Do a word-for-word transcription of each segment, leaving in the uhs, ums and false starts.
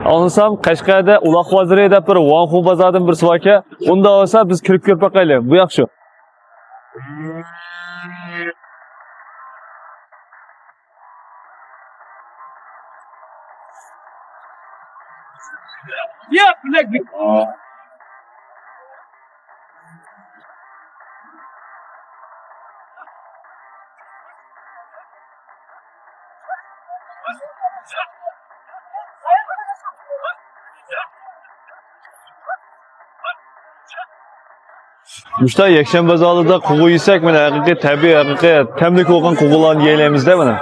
ئاڭلىسام، قەشقەردە ئۇلاق بازىرى دەپ بىر ۋاڭخۇ بازاردىن بىرسى باركەن. ئۇنداق بولسا، بىز كىرىپ كۆرۈپ باقايلى. بۇ ياخشى. مۇشۇنداق يەكشەنبە بازارلىرىدا قوغۇن يېسەك، مانا ھەقىقىي تەبىئىي، ھەقىقىي تەملىك بولغان قوغۇنلارنى يېيەلەيمىز-دە مانا.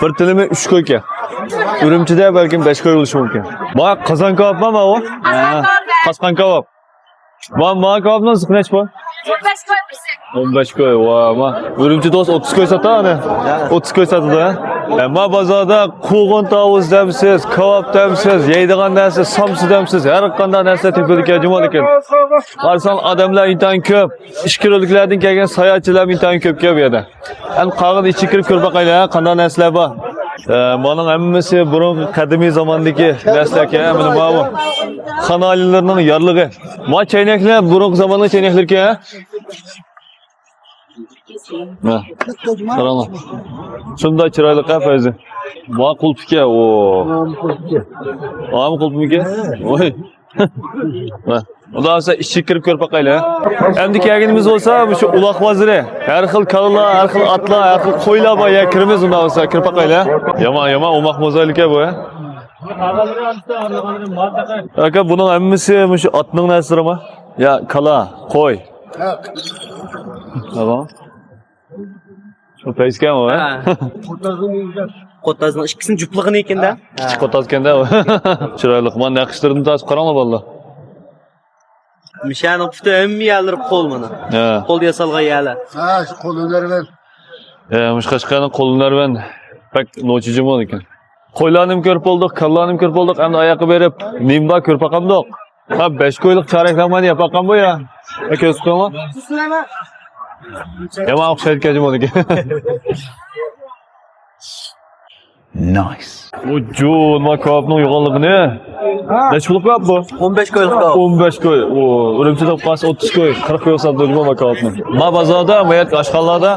بىر تىلىمى ئۈچ كويكەن. ئۈرۈمچىدە بەلكىم بەش كوي بولۇشى مۇمكىن. ما قازان كابابمۇ ما ئۇ؟ ھە، قاسقان كاباب. ما، ما كابابنىڭ زىقى نەچچە بار؟ ئون بەش كوي بىزدە. ئون بەش كوي، ۋا، ما. ئۈرۈمچىدە بولسا ئوتتۇز كوي ساتا ئانا. ئوتتۇز كوي ساتىدۇ، ھە؟ ئەمما بازاردا قوغۇن تاۋۇز دەمسىز، كاۋاپ دەمسىز، يەيدىغان نەرسە سامسا دەمسىز، ھەر قانداق نەرسە تېپىلىدىكەن جۇمۇ لېكىن. قارىساڭ ئادەملەر ئىنتايىن كۆپ، ئىچكىرىلىكلەردىن كەلگەن ساياھەتچىلەر ئىنتايىن كۆپكەن بۇ يەردە. ئەمدى قالغىنى ئىچىگە كىرىپ كۆرۈپ باقايلى، ھە، قانداق نەرسىلەر بار. ئە، مانىڭ ھەممىسى بۇرۇنقى قەدىمىي زاماندىكى نەرسىلەركەن، مانا ماۋۇ خان ئالىيلىرىنىڭ يارلىقى. ما چەينەكلەر بۇرۇنقى زاماننىڭ چەينەكلىرىكەن، ھە؟ ھە. قاراڭلار. شۇنداق چىرايلىق، ھە، پەيزى. ما قۇلۇپكەن، ئو. ئامۇ قۇلۇپمىكەن؟ ۋاي. ھە. ئۇنداق بولسا ئىچىگە كىرىپ كۆرۈپ باقايلى، ھە. ئەمدى كەلگىنىمىز بولسا مۇشۇ ئۇلاق بازىرى. ھەر خىل كالىلار، ھەر خىل ئاتلار، ھەر خىل قويلار بار. يا كىرىمىز ئۇنداق بولسا، كىرىپ باقايلى، ھە. يامان، يامان ئوماق موزايلىكەن بۇ، ھە. ئاكا، بۇنىڭ ھەممىسى مۇشۇ ئاتنىڭ نەرسىلىرىمۇ؟ يا، كالا، قوي. ھە. تامام. شۇ پەيزكەن ئۇ، ھە؟ ھە. قوتازنىڭ ئىككىسىنى جۈپلىغىنى ئىكەن-دە. ئىككى قوتازكەن-دە ئۇ. چىرايلىق. مانا نەقىشلىرىدىن تارتىپ قاراڭلار، بالىلار. مىشەنىڭ پۇتى ھەممە يەرلىرى قول مانا. ھە. قول ياسالغان يەرلەر. ھە، شۇ قول ھۈنەرۋەن. ھە، مۇشۇ قەشقەرنىڭ قول ھۈنەرۋەن بەك نوچى جۇمۇ ئىكەن. قويلارنىمۇ كۆرۈپ بولدۇق، كالىلارنىمۇ كۆرۈپ بولدۇق. ئەمدى ئاياققا بېرىپ نېمە بار كۆرۈپ باقامدۇق. ھە، بەش كويلۇق چارەكلەرنى يەپ باققان بۇ يا. ئەكەلسە قويۇڭلار. يامان ئوخشايدىكەن جۇمۇ ئىكەن. نايس. ئۇ جۇما كاۋاپنىڭ يوغانلىقىنى. ھە. نەچچە پۇل كاۋاپ بۇ؟ ئون بەش كويلۇق كاۋاپ. ئون بەش كوي. ئۇ ئۈرۈمچىدە قاس ئوتتۇز كوي، قىرىق كوي ساتىدۇ جۇما كاۋاپنى. ما بازاردا، ما يەردىكى ئاشخانىلاردا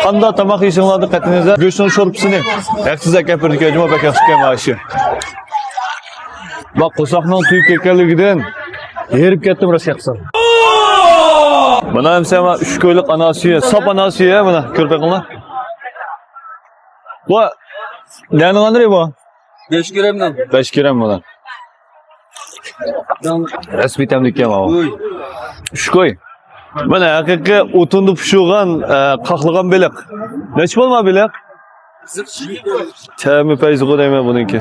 قانداق تاماق يېسىڭلاردا قېتىنىزدا گۆشنىڭ شورپىسىنى ھەقسىز ئەكەپ بېرىدىكەن جۇما، بەك ياخشىكەن مانا ئىشى. ما قورساقنىڭ تويۇپ كەتكەنلىكىدىن ھېرىپ كەتتىم راست گەپ قىلسام. مانا ئەمسە ما ئۈچ كويلۇق ئانا سۈيى، ساپ ئانا سۈيى مانا كۆرۈپ بېقىڭلار. بۇ نەنىڭ ئانىرى بۇ؟ بەش گرامنىڭ. بەش گرام بۇلار. رەسمىي تەملىككەن ماۋۇ. ئۈچ كوي. مانا ھەقىقىي ئوتۇندا پىشۇرغان، ئە، قاقلىغان بېلىق. نەچچە بولما بېلىق؟ تەمى پەيزىغۇ دەيمەن بۇنىڭكى.